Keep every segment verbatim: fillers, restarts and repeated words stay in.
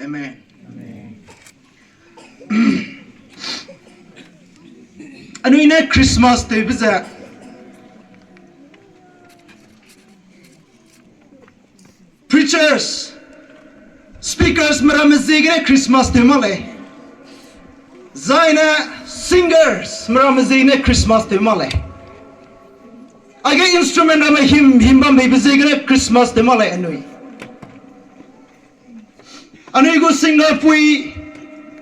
Amen. Anui ne Christmas tewbe ze preachers, speakers me ramme ziegene Christmas tew mak lei. Zaine singers me ramme ziegene Christmas tew mak lei. Aige instrument ramme him, him bam beibe ziegene Christmas tew mak lei anui. Anui gu singer pui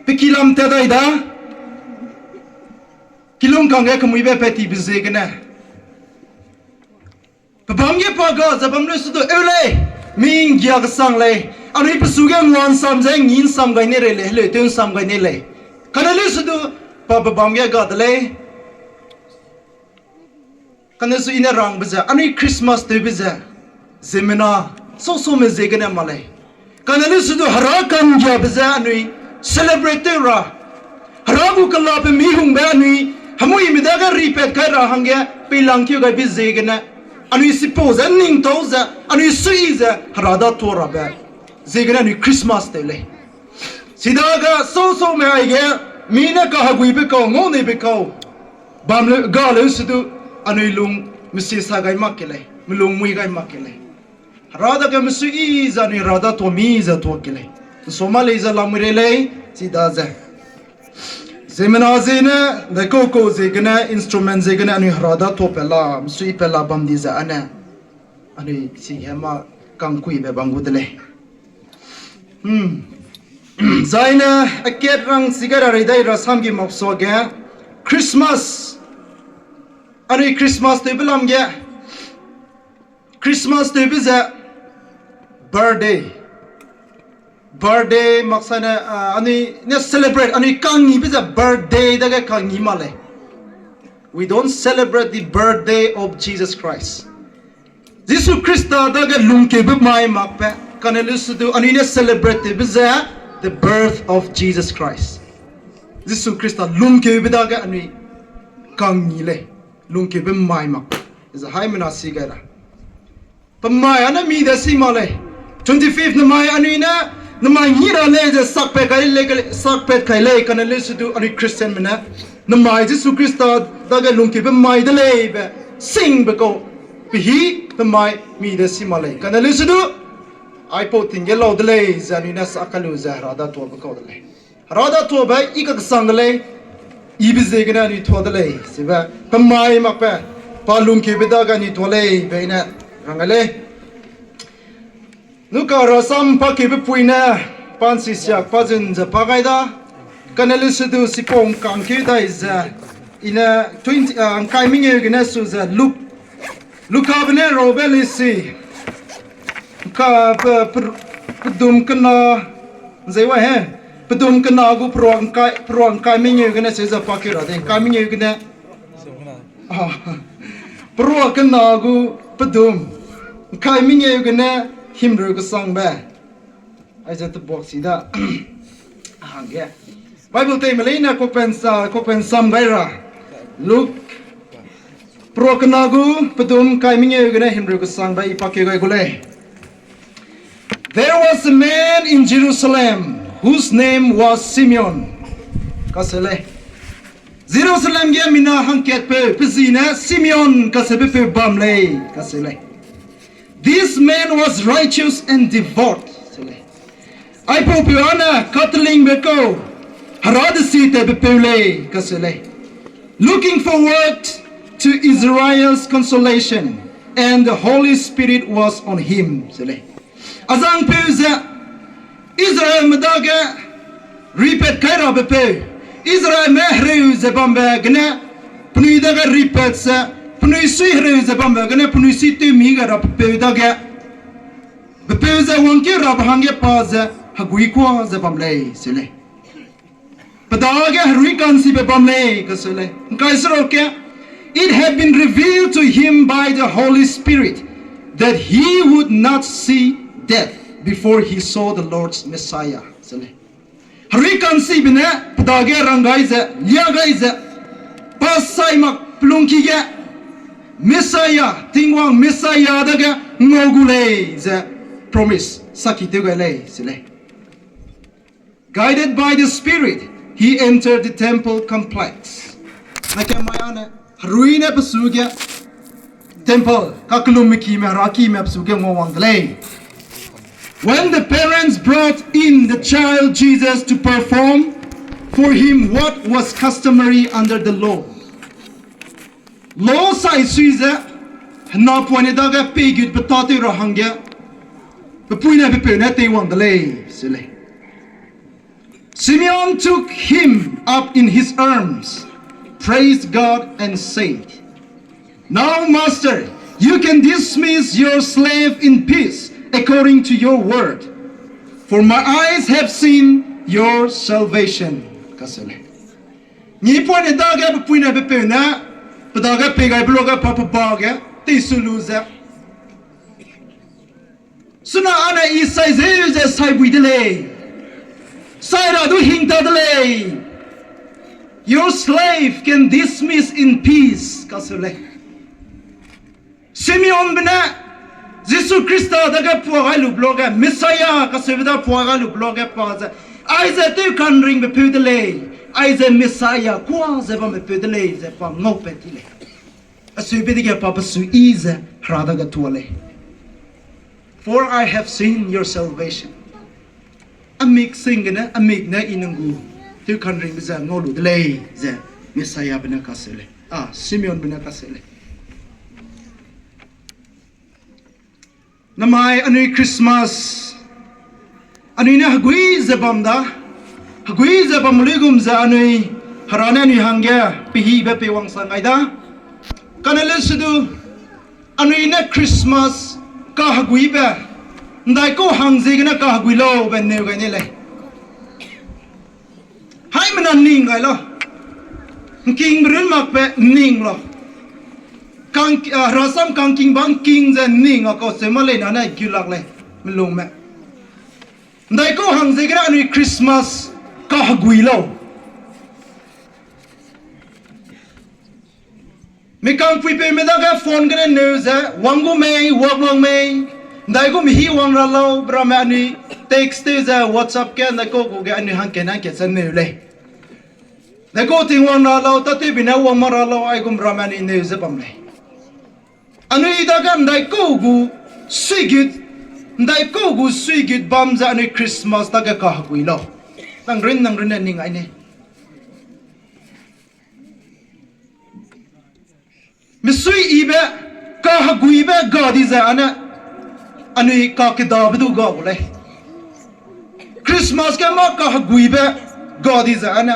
pe kilam tat dai da. Kilung kangge kemuibe pat tibe ziegene. Pe bam ge pa ga ze bam leu se du, eu lei, mi nggia kesang lei. Anui pe su ge nguansam ze nginsam gai ne rei lei, heleu tew nsam gai ne lei. Kane leu se du, pa pe bam ge ga de lei. Kane su i ne rangbe ze, anui Christmas tewbe ze, ziemmena, sâu-sâu me ziegene mak lei. Kane leu se du Hera ka'nggiabe ze anui celebrate tew ra. Hera gu kela pe mi hungbe anui, hemuime dage ripat kai ra hangge, peilang keu gaibe ziegene. Anui sipau ze ningtau ze, anui sui ze, Hera da tuâ rabe ziegene anui Christmas tew lei. Chidaga sâu-sâu me aige, mi ne kaheguibe kau, ngau neibe kau bam leu, ga leu se du, anui lung mesie sa gai mak ke lei, melung mui gai mak ke lei. Hera dage mesuiyi ze anui Hera da tuâ mi ze tuâ ke lei. Nsua ma lei ze lamui rei lei, chidaze ziemmena ziegene, ndaikau-kau ziegene, instrument ziegene anui Hera da tuâ pe la, mesuiyi pe la bam di ze ane, anui chige mâ kangkuibe bam gu de lei. Zaine akat rang chige ra rei dai ra sam gi mak suage, Christmas, anui Christmas tewbe lam ge, Christmas tewbe ze birthday. Birthday maksane, anui ne celebrate, anui ka'nggibe ze birthday dage ka'nggi mak lei. We don't celebrate the birthday of Jesus Christ. Jisu Khrista dage lungkeube mai makbe, kane leu se du anui ne celebrate tewbe ze the birth of Jesus Christ. Jisu Khrista lungkeube dage anui ka'nggi lei, lungkeube mai mak. Ze haimena si gai ra. Pe mai ane mi de si mak lei. Twenty-fifth nemai anui ne, nemai ngi ra lei ze sakpat kai lei, sakpat kai lei, kane leu se du anui Christianme ne nemai Jisu Khrista dage lungkeube mai de lei be singbe kau, pe hî pe mai mi de si mak lei. Kane leu se du, aipau ting ge lau de lei ze anui ne sa kai lu ze Hera da tuâbe kau de lei. Hera da tuâbe i kakesang de lei, ibe ziegene anui tuâ de lei, sibe pe mai makbe, pa lungkeube dage anui tuâ lei be i ne rang gai lei. Luka rasam pakeube pui ne, pa ’nsisiak pa zun ze pa gai da, kane leu se du sipau ’ngkangkeu dai ze, i ne twenty, ’ngkai mengeu gene su ze Luk, Lukabe ne raube lisi, ’ngka, pe, pe, pedum kena, ’nzei wa he, pedum kena gu perua ’ngkai, perua ’ngkai mengeu gene seu ze pakeu ra de, ’ngkai mengeu gene, perua kena gu pedum, ’ngkai mengeu gene himreu kesangbe. Aize tebuak si da. Hangge Bible teime leine kokpen sa, kokpen sam gai ra. Luk, perua kena gu pedum ’ngkai mengeu gene himreu kesangbe i pakeu gai gu lei. There was a man in Jerusalem whose name was Simeon. Kase lei. Jerusalem ge mina hangkatpeu, pe zi ne Simeon kaseubepeu bam lei, kase lei. This man was righteous and devout, se lei. Aipaupeu â ne katelingbe kau, Hera desi tatbepeu lei, kase lei. Looking forward to Israel's consolation, and the Holy Spirit was on him, se lei. Azangpeu ze Israelme dage ripat kai rabe peu, Israelme hereu ze bambe gene, penui dage ripat ze, penui sui hereu ze bambe gene, penui sui tewmi gai rabe peu dage, pe peu ze wangkeu rabe hangge pa ze heguikuâ ze bam lei, se lei. Pe dage herui ka'nchibe bam lei, kase lei. ’Ngkai seruk ge, it had been revealed to him by the Holy Spirit that he would not see death before he saw the Lord's Messiah, se lei. Herui ka'nchibe ne pe dage rang gai ze, lia gai ze, pa sai mak pe lungki ge, Messiah, Tingwang Messiah dage ngau gu lei ze promise, saki tew gai lei, se lei. Guided by the Spirit, he entered the temple complex. Na ke mai ane, herui ne pesu ge temple, kakellum mekime, herakime pesu ge nguawang de lei. When the parents brought in the child Jesus to perform for him what was customary under the law. Law sai sui ze, hena poine dage peigut pe tâtew ra hangge, pe pui ne pe peu ne teiwang de lei, se lei. Simeon took him up in his arms, praised God, and said, Now, Master, you can dismiss your slave in peace according to your word, for my eyes have seen your salvation. Kaseu lei. Ngi poine dage pe pui ne pe peu ne, pe dage pei gaibe luage pa pe ba ge, teisu lu ze. Suna ane i sai zeu ze saibui de lei. Sai ra du hing ta de lei. Your slave can dismiss in peace, kaseu lei. Simeonbe ne, Jisu Khrista dage pua gai lu beluage, Messiah kaseube da pua gai lu beluage pa ze, aize tew kanringbe peu de lei, aize Messiah kua ze bambe peu de lei ze pa ngaupat ti lei. Aseube dege pa pe suiyi ze Hera dage tua lei. For I have seen your salvation. Amik sing gene, amik ne i nang gu tew kanringbe ze ngau lu de lei ze Messiahbe ne kaseu lei. A, Simeonbe ne kaseu lei. Namai anui Christmas, anui ne hegui ze bam da, hegui ze bam luigum ze anui, Hera ne anui hangge, pehibe peiwang sang gai da. Kane leusedu, anui ne Christmas kaheguibe, ndaikau hang ziegene kahegui laube neu gai ne lei. Haimena ning gai lau. Ngkingbe run makbe ning lau. Kang, ah, rasam kangkingba ngking ze ning a kau seu ma lei na ne gilak lei, melungme. Ndaikau hang ziegene anui Christmas kahegui lau. Mi kangpuipeume dage phone gene neu ze, wang gu mei, wang wang mei, ndaigum hi wang ra lau, be ramme anui text tew ze, WhatsApp ge, ndaikau gu ge anui hangkat hangkat ze neu lei. Ndaikau ting wang ra lau, tâtewbe ne wang ma ra lau, aigum ramme anui neu ze bam lei. Anui dage ndaikau gu suigut, ndaikau gu suigut bam ze anui Christmas dage kahegui lau. Nang run, nang run ne ning ai ne. Misuiyibe, kaheguibe ga di ze ane, anui kakedabe du ga gu lei. Christmas ge mâ kaheguibe ga di ze ane,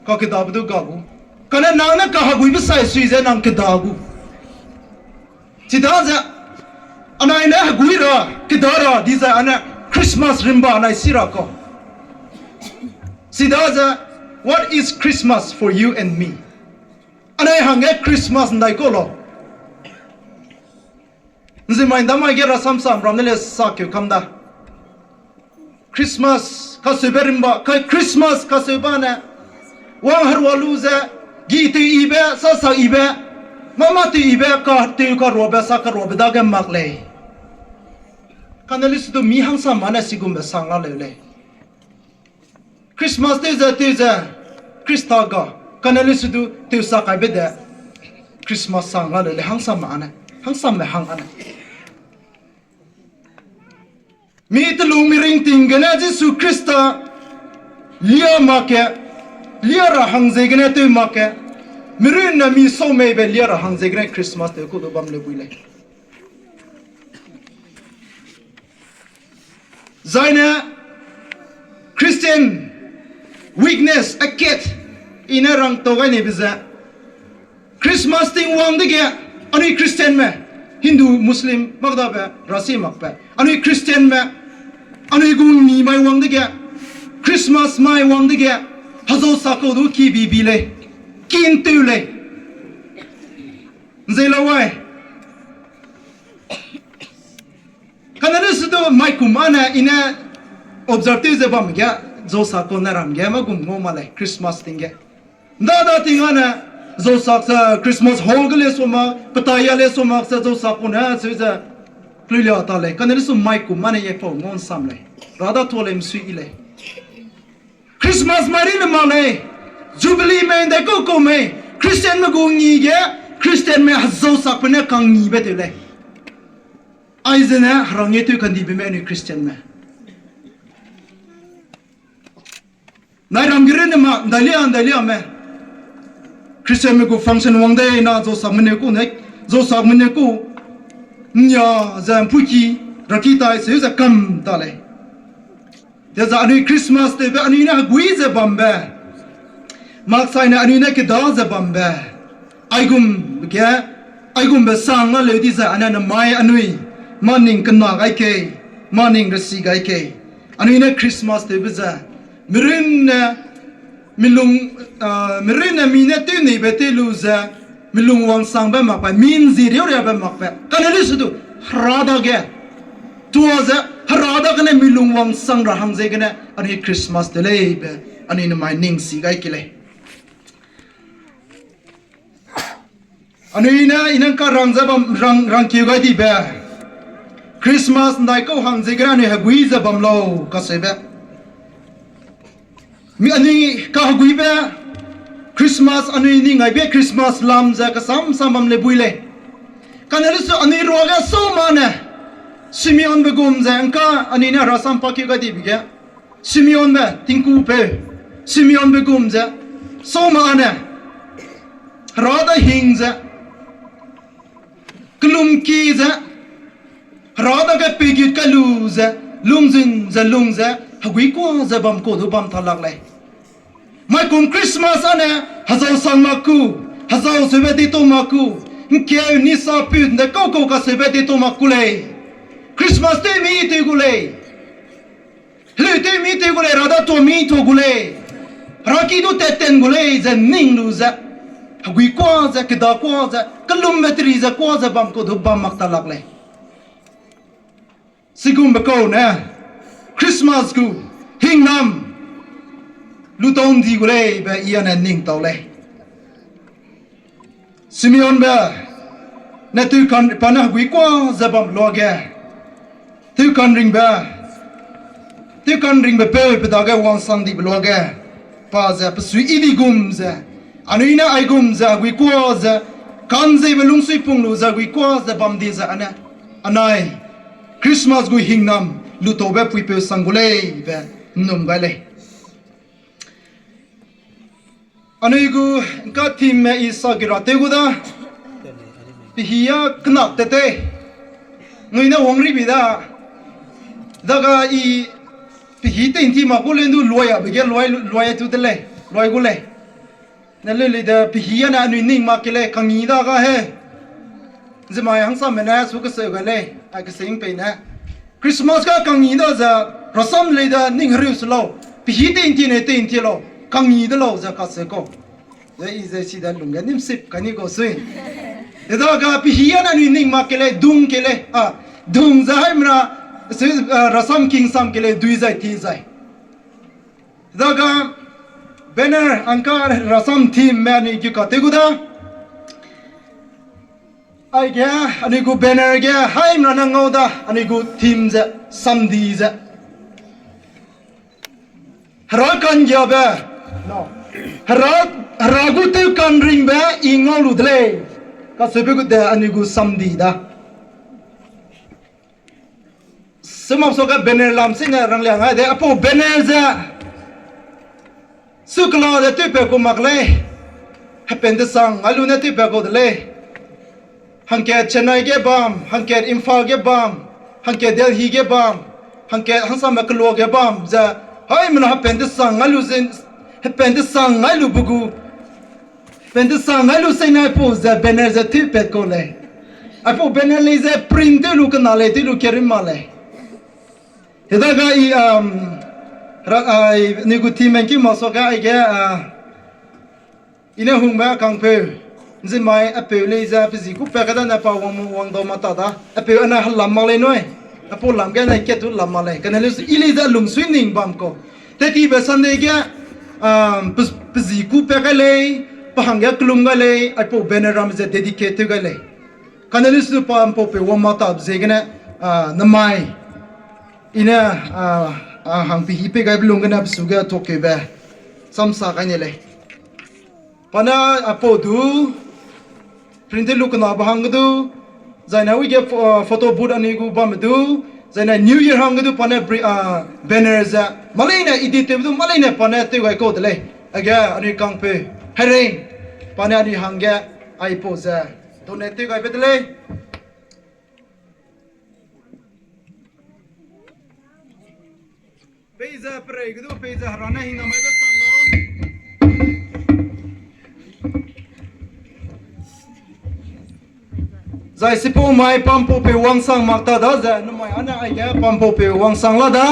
kakedabe du ga gu. Kane nang ne kaheguibe sai sui ze nang keda gu. Chidaze, anai ne hegui ra, keda ra di ze ane, Christmas rimba anai si ra kau. Chidaze, what is Christmas for you and me? Anai hangge Christmas ndaikau lau. Nzimai ndamai ge rasam sam ram ne le sakeu kam da. Christmas kaseube rimba, ka Christmas kaseube ne, wang herua lu ze, gi teiyibe, sa sayibe, mâ mâ teiyibe, ka tei karuabe, sa karuabe dage mak lei. Kane lesedu mi hangsame ne sigumbe sang la leu lei. Christmas tew ze, tew ze, Khrista ga, kane lesedu tewsa kaibe de, Christmas sang la leu lei, hangsame ane, hangsame hang ane. Mi telung mi ringting gene Jisu Khrista lia mak ge, lia ra hang ziegene tew mak ge, mirunne mi sau meibe lia ra hang ziegene Christmas tew kau du bam leu bui lei. Zaine Christian weakness akat, i ne rangtau gai neibe ze, Christmas ting wang dege, anui Christianme, Hindu, Muslim, makdabe, rasi makbe, anui Christianme, anui gu ni mai wang dege, Christmas mai wang dege, hezau sakau du ki bibi lei, ki ntew lei. Nzei lau ai. Kane lesedu maikum ane i ne observe tew ze bam ge, zau sakau ne ram ge, mâ gum ngau ma lei, Christmas ting ge. Nda da ting ane, zau sak ze Christmas hall ge le sua mak, petaya le sua mak ze zau sakau ne, seu ze, kluilia ta lei, kane lesu maikum ane ye pau ngau nsam lei. Rada tua lei msui i lei. Christmas mai rine mak lei, Jubilee mei ndai kau kau mei, Christianme gu ngi ge, Christianme hezau sakbe ne kang ngibe tew lei. Aizene herang ge tew kandibe mei anui Christianme. Nai ram gere ne ma, ndailia, ndailiame. Christianme gu function wang dei na, zau sakme ne ku ne, zau sakme ne ku. Nia, ze mpuki, raki tai, seu ze kam ta lei. Dezai anui Christmas tewbe anui ne hegui ze bambe. Maksaine anui ne keda ze bambe. Aigum ge, aigumbe sang a leu di zai ane namai anui. Maning kena gai kei, maning resi gai kei. Anui ne Christmas tewbe ze. Mirunne, milung, ah, mirunne mi ne tew neibe tew lu ze, milung wangsangbe makbe, mi nzi riauriabe makbe. Kane lu se du, hera dage. Tua ze, hera dagene milung wangsang ra hang ziegene, anui Christmas tew lei be, anui namai ning si gai ke lei. Anui ne, i nang ka rang ze bam, rang, rangkeu gai dibe. Christmas ndai kau hang ziegene anui hegui ze bam lau, kaseube. Mi anui kaheguibe, Christmas anui ning aibe Christmas lam ze kasam sam bam le bui lei. Kane lu su anui ruage sau mane, Simeonbe gum ze ngka anui ne herasam pakeu gai dibe ge. Simeonbe, tingkupeu, Simeonbe gum ze, sau mane, hera da hing ze, kelum ki ze, hera dage peigut kai lu ze, lungzun ze lung ze, hegui kuâ ze bam kau du bam ta lak lei. Maikum Christmas ane, hezau sang mak ku, hezau seube di tau mak ku, ngkeu nisa put nde kau kau kaseube di tau mak ku lei. Christmas tew mi tew gu lei. Heleu tew mi tew gu lei, hera da tua mi tua gu lei. Hera ki du tat ten gu lei ze ning lu ze. Hegui kuâ ze, keda kuâ ze, kelumbe teri ze kuâ ze bam kau du bam mak ta lak lei. Sigumbe kau ne, Christmas gu, hingnam, lu tau ndi gu lei be i ane ning tau lei. Simeonbe, ne tewkan, pa ne hegui kuâ ze bam luage. Tewkan ringbe, tewkan ringbe peu pe dage wangsang dibe luage. Pa ze, pe sui i di gum ze. Anui ne aigum ze, hegui kuâ ze. Kanzeibe lungsui pung lu ze, hegui kuâ ze bam di ze ane. Anai, Christmas gu hingnam, lu taube puipeu sang gu lei be, nnum gai lei. Anui gu ngka theme i sa gira tew gu da. Pehî a kena tetei. Nui ne wang ribi da. Daga i pehî tei nti mak gu lei ndu luai abe ge luai, luai tu de lei. Luai gu lei. Ne leu lei de pehî a ne anui ning mak ke lei, kangi da ga he. Zemai hangsame ne su keseu gai lei, a kesing pei ne. Christmas ga kangi da ze, rasam lei de ning heriu se lau. Pehî tei nti ne tei nti lau. Kangi de lau ze kaseu kau. Ze i ze si de lungge nimsip kani kau sui. Dedaga pehî a ne anui ning mak ke lei, dung ke lei. A, dung ze haimena, se, a, rasam kingsam ke lei, dui zai ti zai. Daga banner angka rasam theme me anui gu ka tew gu da. Aige anui gu banner ge haimena ne ngau da, anui gu theme ze, samdi ze. Hera ka'nggiabe, no. Hera, Hera gu tewka'nringbe i ngau lu de lei. Kaseube gu de anui gu samdi da. Sema suage banner lam sine ranglia ngai de, apau banner ze. Sukela de tewpat ku mak lei. Hepen desang, ngai lu ne tewpat ku de lei. Hangkat Chennai ge bam, hangkat Imphal ge bam, hangkat Delhi ge bam, hangkat hangsame kelua ge bam ze. Haimena hepen desang ngai lu ze, hepen desang ngai lu be gu. Pen desang ngai lu seinai pau ze banner ze tewpat kau lei. Aipau banner lei ze print tew lu kena lei, tew lu kerim ma lei. Hedaga i, um, ra-, ai, anui gu theme ki ma suage aige, a, i ne hungbe kangpeu. Nzimai apeu lei ze pe zi ku pa kadane pa wang, wang dau ma ta da. Apeu ane helam mak lei nui. Apau lam ge ne kat tu lam mak lei. Kane lei i lei ze lungsui ning bam kau. Tetibe Sunday ge, um, pe, pe zi ku pa kai lei, pe hangge kelum gai lei, aipau banner ram ze dedicate tew gai lei. Kane lei su pa mpau pe wang ma ta ziegene, a, namai. I ne, a, a, hang pehî pei gaibe lung gene pe suge tuakkeube. Samsa kai ne lei. Pa ne aipau du, print tew lu kenabe hangge du, zaine uige pho-, photo booth anui gu bamme du, zaine New Year hangge du pa ne bri-, ah, banner ze mâ leine edit tewbe du mâ leine pa ne tew gai kau de lei. Aige anui kangpeu, Heireng, pa ne anui hangge aipau ze donate tew gaibe de lei. Peize perei ge du peize Hera ne hingna mai be sang lau. Zai sipau mai pampaupeu wangsang mak ta daze, namai ane aige pampaupeu wangsang la da.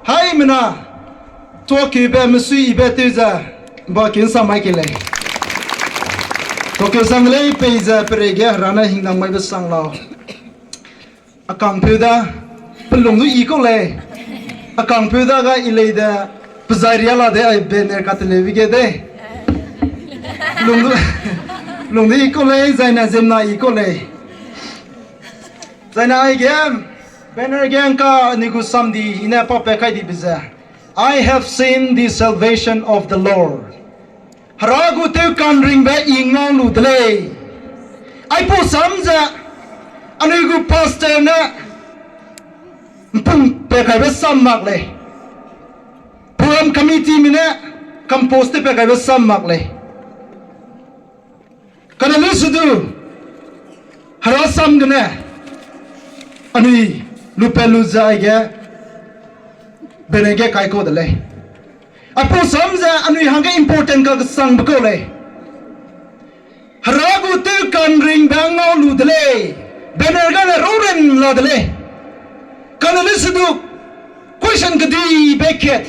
Haimena, tuakeube mesuiyibe tew ze, ba kin sa mai ke lei. Tuakeu sang lei peize perei ge Hera ne hingna mai be sang lau. A kangpeu da, pe lung du i kau lei. A kangpeu da ga i lei de, pe zai ria la de ai banner kateleube ge de. Lung du, lung du i kau lei, zaine ziemna i kau lei. Zaine aige, banner ge ngka anui gu samdi i ne pa pe kai dibe ze, I have seen the salvation of the Lord. Hera gu tewka'nringbe i ngau lu de lei. Aipau sam ze, anui gu pastor ne ’mpung pe kaibe sam mak lei. Program committee me ne compose tew pe kaibe sam mak lei. Kane lu se du, Hera sam gene, anui lupat lu ze aige, banner ge kai kau de lei. Aipau sam ze anui hangge important kakesangbe kau lei. Hera gu tewka'nringbe ngau lu de lei, banner gene rauren la de lei. Kane lu se du, question kedibe kat.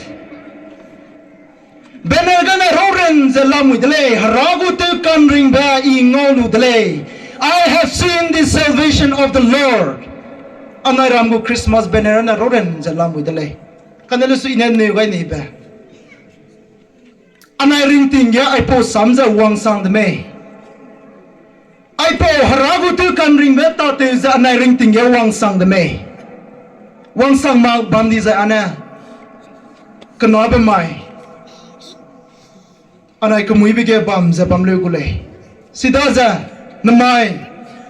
Banner gene rauren ze lamui de lei, Hera gu tewka'nringbe i ngau lu de lei. I have seen the salvation of the Lord. Anai ram gu Christmas banner ne rauren ze lamui de lei. Kane lu se i ne neu gai nibe. Anai ringting ge aipau sam ze wangsang de mei. Aipau Hera gu tewka'nringbe tâtew ze anai ringting ge wangsang de mei. Wangsang mak bam di zai ane, kenabe mai, anai kemuibe ge bam ze bam leu gu lei. Chidaze, namai,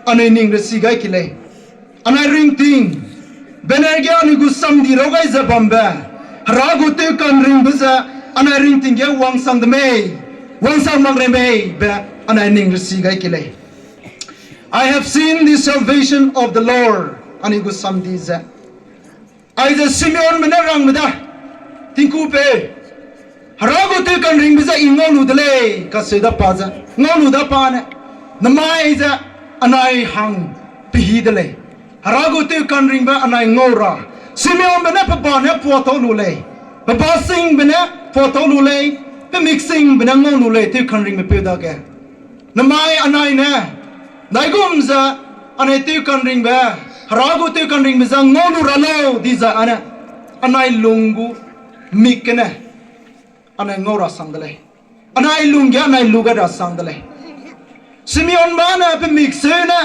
anui ning resi gai ke lei. Anai ringting, banner ge anui gu samdi rau gai ze bambe, Hera gu tewka'nringbe ze, anai ringting ge wangsang de mei, wangsang mak rei mei be, anai ning resi gai ke lei. I have seen the salvation of the Lord. Anui gu samdi ze. Aize Simeonbe ne rangbe da, tingkupeu, Hera gu tewka'nringbe ze i ngau lu de lei, kaseu da pa ze, ngau lu da pa ne, namai ze, anai hang pehî de lei. Hera gu tewka'nringbe anai ngau ra. Simeonbe ne pe ba ne puatau lu lei. Pe ba singbe ne puatau lu lei. Pe mik singbe ne ngau lu lei, tewka'nringbe peu dage. Namai anai ne, naigum ze, anai tewka'nringbe, Hera gu tewka'nringbe ze ngau lu ra lau di zai ane, anai lung gu mik gene, anai ngau ra sang de lei. Anai lung ge anai lu gai ra sang de lei. Simeonbe ne pe mik seu ne,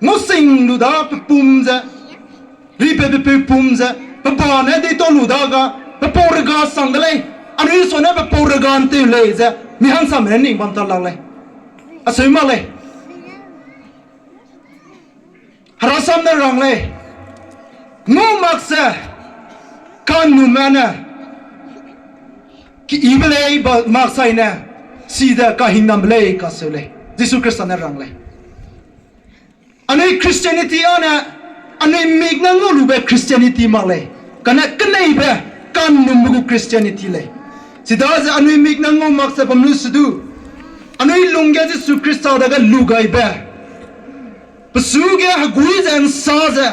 ngau sing lu da pe pum ze, ripe pe peu pum ze, pe ba ne di tau lu da ga, pe pau rega sang de lei. Anui sua ne pe pau rega ’ntew lei ze, mi hangsame ne ning bam ta lak lei. Aseu mak lei. Herasam ne rang lei. Ngau mak ze, kanumme ne, keyibe lei ba mak sai ne, chize kahingnambe lei kaseu lei. Jisu Khrista ne rang lei. Anui Christianity â ne, anui mik ne ngau lube Christianity mak lei. Kane keneibe, kanumbe gu Christianity lei. Chidaze anui mik ne ngau mak ze bam lu se du, anui lung ge Jisu Khrista dage lu gaibe, pe su ge hegui ze ’nsa ze,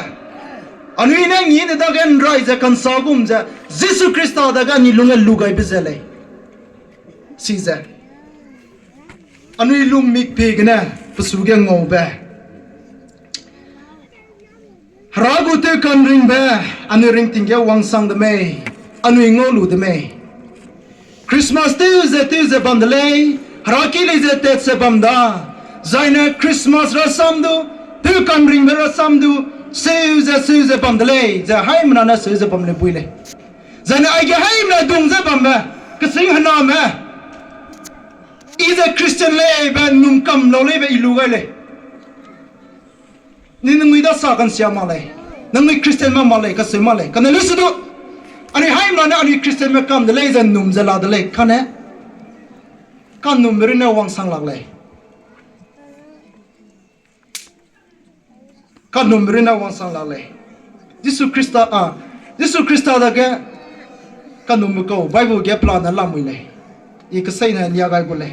anui ne ngi ne dage ’nrai ze ka'nsa gum ze, Jisu Khrista dage anui lung ge lu gaibe ze lei. Chize, anui lung mikpie gene, pe su ge ngaube, Hera gu tewka'nringbe, anui ringting ge wangsang de mei, anui ngau lu de mei. Christmas tew ze tew ze bam de lei, heraki lei ze tat ze bam da, zaine Christmas rasam du, tewka'nringbe rasam du, seu ze seu ze bam de lei ze haimena ne seu ze bam lei bui lei. Zaine aige haimena dung ze bambe, Kesing hename, i ze Christian lei be nnum kam lau lei be i lu gai lei. Ni nangnui da sa kansia mak lei. Nangnui Christian ma mak lei, kaseu mak lei. Kane lu se du. Anui haimna ne anui Christianme kam de lei ze nnum ze la de lei. Kane kanumbe runne wangsang lak lei. Kanumbe runne wangsang lak lei. Jisu Khrista, a, Jisu Khrista dage kanumbe kau Bible ge plan ne lamui lei. I keseine lia gai gu lei.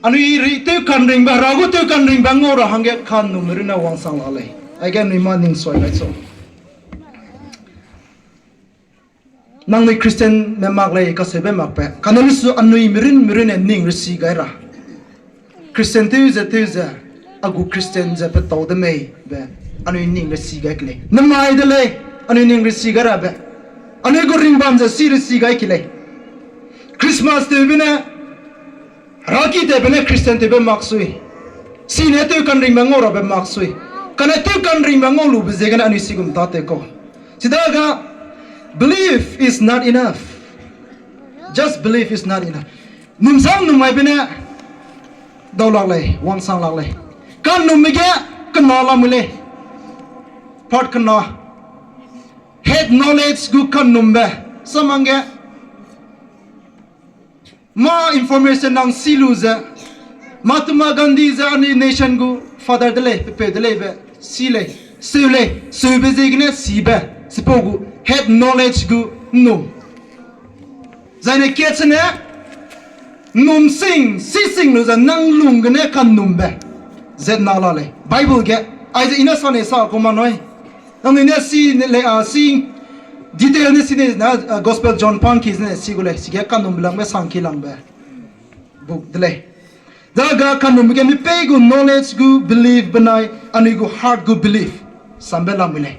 Anui ri tew kanringbe, Hera gu tew kanringbe ngau ra hangge kanumbe runne wangsang lak lei. Aige anui mâ ning suai gai chu. Nangnui Christianme mak lei kaseube makbe. Kane lu su anui mirun, mirunne ning resi gai ra. Christian tew ze, tew ze, a gu Christian ze petau de mei be, anui ning resi gai ke lei. Namai de lei, anui ning resi gai rabe. Anui gu ringbam ze si resi gai ke lei. Christmas tewbe ne, Heraki tewbe ne Christian tewbe mak sui. Sine tew kanringbe ngau rabe mak sui. Kane tew kanringbe ngau lube ziegene anui sigum tâtew kau. Chidaga, belief is not enough. Just belief is not enough. Nnum sang nnum maibe ne dau lak lei, wangsang lak lei. Kanumbe ge kena lamui lei. Part kena. Head knowledge gu kanumbe. Samangge mâ information nang si lu ze, Mahatma Gandhi ze anui nation gu father de lei, pepeu de lei be, si lei, seu lei, seube ziegene sibe, sipau gu head knowledge gu nnum. Zaine kat sene, nnum sing, si sing lu ze nang lung gene kanumbe. Zet na la lei, Bible ge, aize i ne sa nei sa ku ma nui. Nangnui ne si ne lei, a, si detail ne si ne, na, a, Gospel John pangki zene si gu lei, sige kanumbe langbe sangki langbe book de lei. Daga kanumbe ge mipei gu knowledge gu belief benai anui gu heart gu belief sambe lamui lei.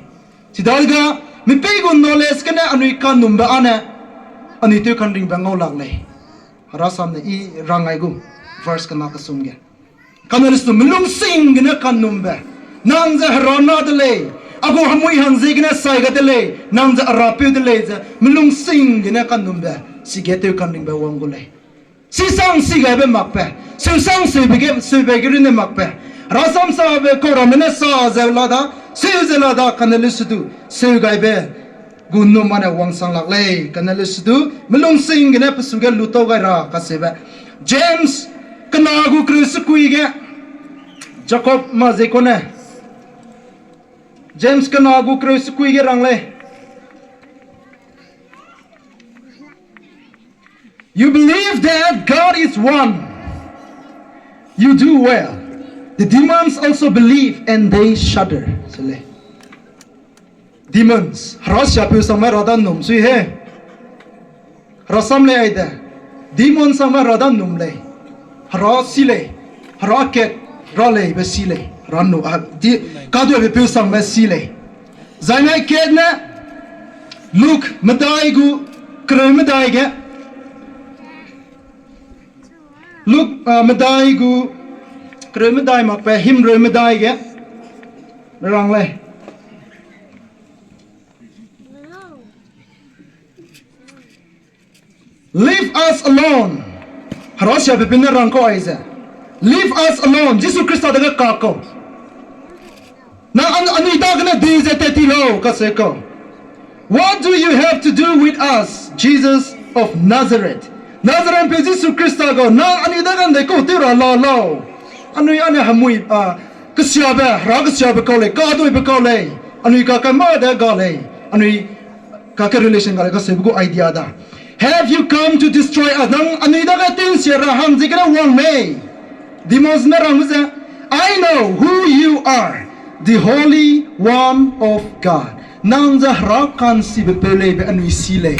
Chidaga mipei gu knowledge gene anui kanumbe âne anui tew kanringbe ngau lak lei. Herasam ne i rang ai gu verse kena kesum ge. Kane lu su melung sing gene kanumbe. Nang ze Hera na de lei. A gu hemui hang ziegene sai ga de lei. Nang ze a Rapeu de lei ze melung sing gene kanumbe. Sige tew kanringbe wang gu lei. Sisang si gaibe makbe. Seusang seube ge, seube ge runne makbe. Herasam sabe kau ramme ne sa ze la da, seu ze la da, kane lu su du, seu gaibe gu nnum âne wangsang lak lei, kane lu su du, melung sing gene pe su ge lu tau gai ra kaseube. James kena gu kereu sekui ge, Jacob ma ze kone. James kena gu kereu sekui ge rang lei. You believe that God is one. You do well. The demons also believe and they shudder. Se lei. Demons. Hera siapeu sangme Hera da nnum sui he. Herasam lei aide. Demon sangme Hera da nnum lei. Hera si lei. Hera kat. Hera leibe si lei. Hera nu, a, di, kaduibe peu sangme si lei. Zaine kat ne Luke medai gu kereu medai ge. Luke, a, medai gu kereu medai makbe himreu medai ge rang lei. Leave us alone. Hera siapeu ne rang kau aize. Leave us alone. Jisu Khrista dage ka kau. Nang an-, anui dagene dui ze tat ti lau, kase kau. What do you have to do with us, Jesus of Nazareth? Nazareth peu Jisu Khrista gau, nang anui dage ndei kau tew ra la lau. Anui âne hemui, a, kesiabe, Hera kesiabe kau lei, kaduibe kau lei. Anui kake mâ de ga lei. Anui kake relation ga lei, kaseube gu idea da. Have you come to destroy us? Nang anui dage tew nsia ra hang ziegene wang mei? Demons ne rang ze, I know who you are, the Holy One of God. Nang ze Hera ka'nchibe peu lei be anui si lei.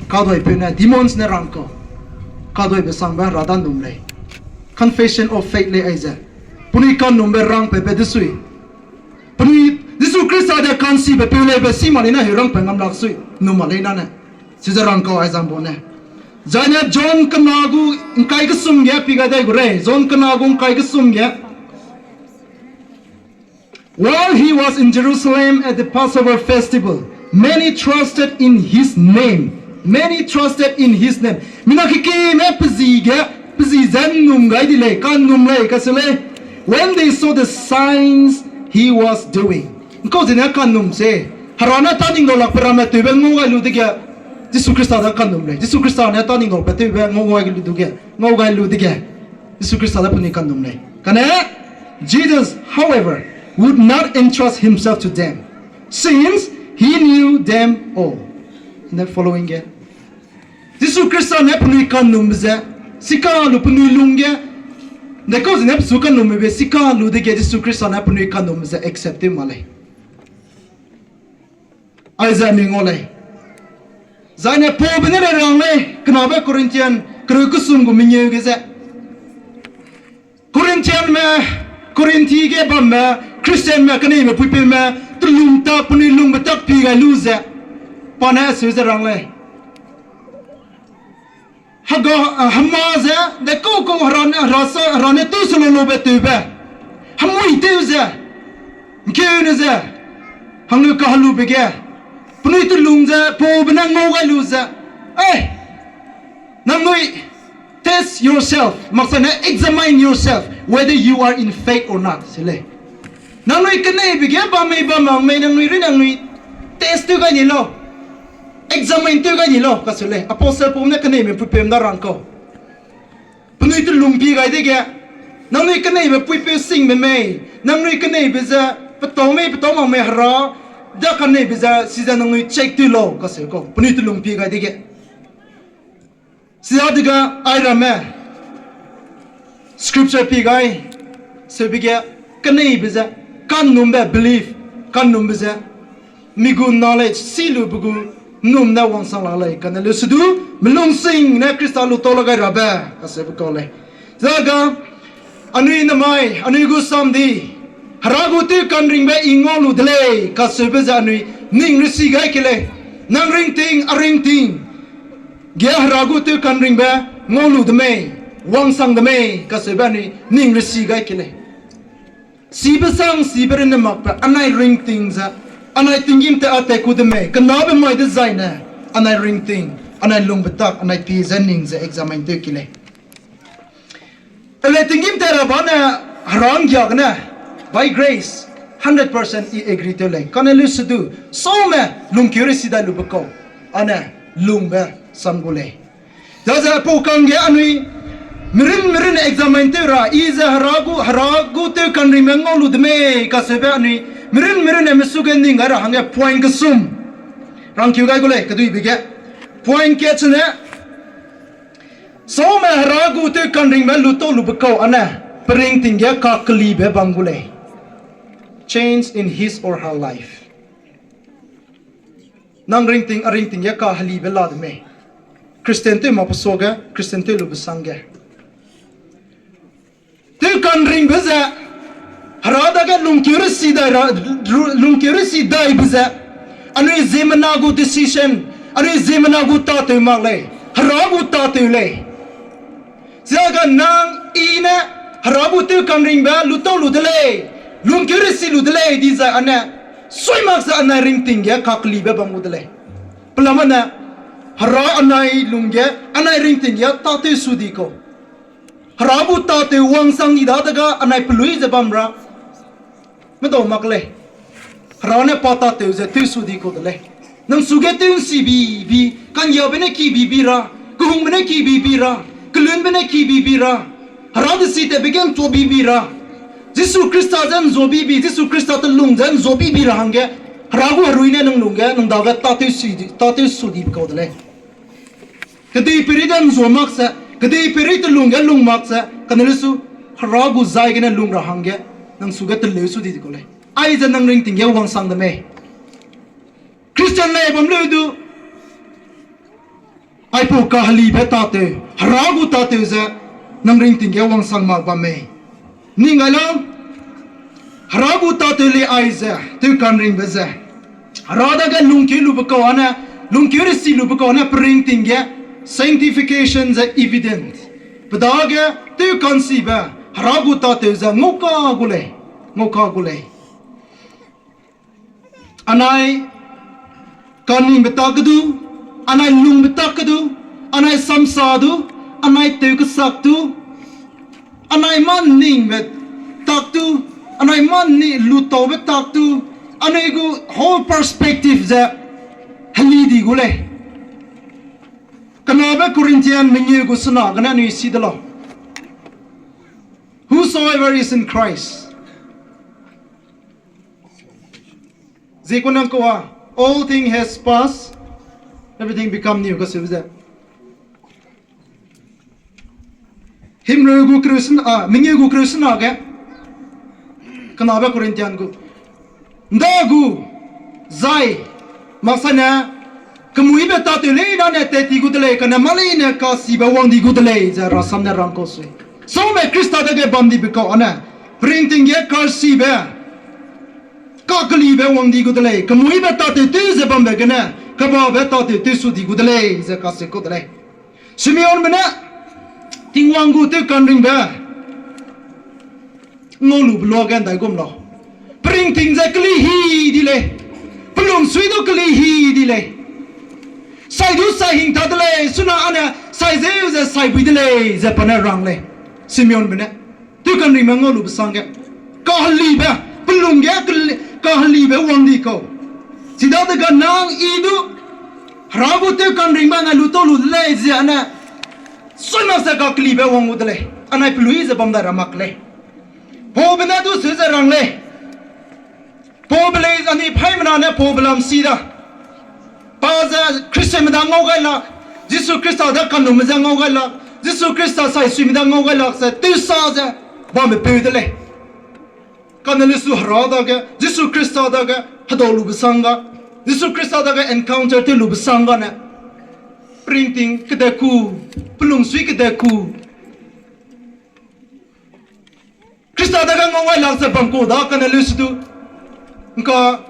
Kaduipeu ne, demons ne rang kau. Kaduibe sangbe Hera da nnum lei. Confession of faith lei aize. Penui ka'nnumbe rangpeu pe desui. Penui Jisu Khrista de ka'nchibe peu lei be si ma leine heu rangpeu ngam lak sui. Nnum ma leine ne. Chize rang kau aizang bau ne. Zaine John kena gu ngkai kesum ge pi gai dai gu rei. John kena gu ngkai kesum ge. While he was in Jerusalem at the Passover festival, many trusted in his name. Many trusted in his name. Mina kekime pe zi ge, pe zi ze nnum gai di lei, kanum lei, kacheu lei. When they saw the signs he was doing. Nkau zene kanum se. Hera ne taningdau lakbe ramme tewbe ngau gai lu dege, Jisu Khrista da kanum lei. Jisu Khrista ne taningdau pe tewbe ngau gai lu dege, ngau gai lu dege, Jisu Khrista da penui kanum lei. Kane, Jesus, however, would not entrust himself to them, since he knew them all. In the following ge, Jisu Khrista ne penui kanumbe ze, sika lu penui lung ge, dekau zene pechu kanumbe sika lu dege Jisu Khrista ne penui kanumbe ze accept tew ma lei. Aize mi ngau lei. Zaine Paulbe ne le rang lei, kenabe Corinthian, kereu kesum gu mengeu ge ze. Corinthianme, Corinthi ge bamme, Christianme, keneibe puipeume, telung tak, penui lungbe tak pi gai lu ze. Pa ne seu ze rang lei. Hega, hema ze, dekau kau hera ne, hera sa, hera ne tew se lolobe tewbe. Hemui tew ze, nkeune ze, hangge kahelube ge, penui telung ze, Paulbe ne ngau gai lu ze. Ei, nangnui test yourself, maksa ne examine yourself, whether you are in faith or not, se lei. Nangnui keneibe ge bam mei bam mak mei nangnui ri nangnui test tew gai ni lau. Examine tew gai ni lau, kacheu lei. Apostle Paul ne keneibe puipeume da rang kau. Penui telung pi gai dege, nangnui keneibe puipeu singbe mei, nangnui keneibe ze petau mei, petau mak mei hera, da keneibe ze, chize nangnui check tew lau, kacheu kau. Penui telung pi gai dege. Chidadege airamme, scripture pi gai, seube ge, keneibe ze, kanumbe belief, kanumbe ze, mi gu knowledge, si lube gu, nnum ne wangsang la lei, kane leu sedu, melung sing ne Khrista lu tau la gai rabe, kaseube kau lei. Zaga, anui namai, anui gu samdi, hera gu tew kanringbe i ngau lu de lei, kaseube ze anui, ning resi gai ke lei, nang ringting, a ringting, ge hera gu tew kanringbe, ngau lu de mei, wangsang de mei, kaseube anui, ning resi gai ke lei. Sibe sang, sibe rene makbe, anai ringting ze, anai tinggîm te a te ku de mei, kenabe mai dezaine, anai ringting, anai lungbe tak, anai pie ze ning ze examine tew ke lei. Ele tinggîm te ra bane, hera nggia gene, by grace, hundred percent i agree tew lei. Kane leu sedu, saume, lungkeu resi dai lube kau, ane, lungbe, sam gu lei. Daze pau kangge anui, mirin mirin examine tew ra, i ze hera gu, hera gu tew kanringbe ngau lu de mei, kaseube anui, mirin mirin e mesuge ning gai ra hangge point kesum. Rangkeu gai gu lei, keduibe ge. Point kat chene, saume hera gu tew kanringbe lu tau lube kau ane, pe ringting ge kakelibe bam gu lei. Change in his or her life. Nang ringting, a ringting ge kahelibe la de mei. Christian tew mak pe suage, Christian tew lube sangge. Tew kanringbe ze, hera dage lungkeu resi dai ra, ru-, lungkeu resi daibe ze, anui ziemmena gu decision, anui ziemmena gu tâtew mak lei, hera gu tâtew lei. Chiaga nang i ne, hera gu tew kanringbe lu tau lu de lei, lungkeu resi lu de lei dizai ane, sui mak ze anai ringting ge kakelibe bam gu de lei. Pelama ne, hera anai lungge, anai ringting ge tâtew su di kau. Hera gu tâtew wangsang di dadege anai pelui ze bam ra. Medau mak lei. Hera ne pa tâtew ze tew su di kau de lei. Nang suge tew nsibibi, kanggiabe ne kibibi ra, kehungbe ne kibibi ra, kelunbe ne kibibi ra, hera desi tewbe ge ntuabibi ra. Jisu Khrista ze nzuabibi, Jisu Khrista telung ze nzuabibi ra hangge, hera gu herui ne nang lungge, nang dage tâtew su di, tâtew su dibe kau de lei. Kedeipeirei de nzua mak ze, kedeipeirei telung ge lung mak ze, kane lesu, hera gu zai gene lung ra hangge, nang suge teleu su di kau lei. Aize nang ringting ge wangsang de mei. Christian lei bam leu du, aipau kahelibe tâtew, hera gu tâtew ze, nang ringting ge wangsang mak bam mei. Ning gai lau, hera gu tâtew lei aize, tew kanringbe ze. Hera dage lungkeu lube kau ane, lungkeu resi lube kau ane, pe ringting ge, sanctification ze evident. Pe dage, tew kansibe, hera gu tâtew ze, ngauka gu lei, ngauka gu lei. Anai, kanringbe ta kedu, Anai lungbe tak ke du, anai samsa du, anai tew kesak du, anai mâ nningbe tak du, anai mâ nni lutaube tak du, anui gu whole perspective ze heli di gu lei. Kenabe Corinthian mengeu gu sena gene anui si de lau. Whosoever is in Christ. Zie ku nang kau a, all thing has passed, everything become new kaseube ze. Himreu gu kereu sena, a, mengeu gu kereu sena ge. Kenabe Corinthian gu. Nda gu, zai, maksaine, kemuîbe tâtew leine ne tat ti gu de lei, kane mâ leine kasibe wang di gu de lei, ze rasam ne rang kau sui. Same Khrista dage bam dibe kau ane, peringting ge kasibe, kakelibe wang di gu de lei, kemuîbe tâtew tew ze bambe gene, kebabe tâtew tew su di gu de lei, ze kaseu kau de lei. Simeonbe ne, Tingwang gu tew ka'nringbe, ngau lube luage ndaigum lau. Peringting ze keli hi di lei. Pelungsui du keli hi di lei. Sai du sai hing ta de lei, suna ane sai zeu ze sai bui de lei, ze pa ne rang lei. Simeonbe ne. Tew ka'nringme ngau lube sangge. Kahelibe, pelung ge keli-, kahelibe wang di kau. Chidadege nang i du, Hera gu tew ka'nringbe anai lu tau lu de lei ze ane. Sui mak ze kakelibe wang gu de lei. Anai pelui ze bam dai ra mak lei. Paulbe ne du seu ze rang lei. Paulbe lei anui paîmena ne Paulbe lam si da. Pa ze Christianme da ngau gai lak, Jisu Khrista da kanumme ze ngau gai lak, Jisu Khrista saisuime da ngau gai lak ze tewsa ze bamme peu de lei. Kane lesu Hera dage, Jisu Khrista dage hedau lube sangga, Jisu Khrista dage encounter tew lube sangga ne. Peringting kedeku, pelungsui kedeku. Khrista dage ngau gai lak ze bam ku da kane lesu du. Ngka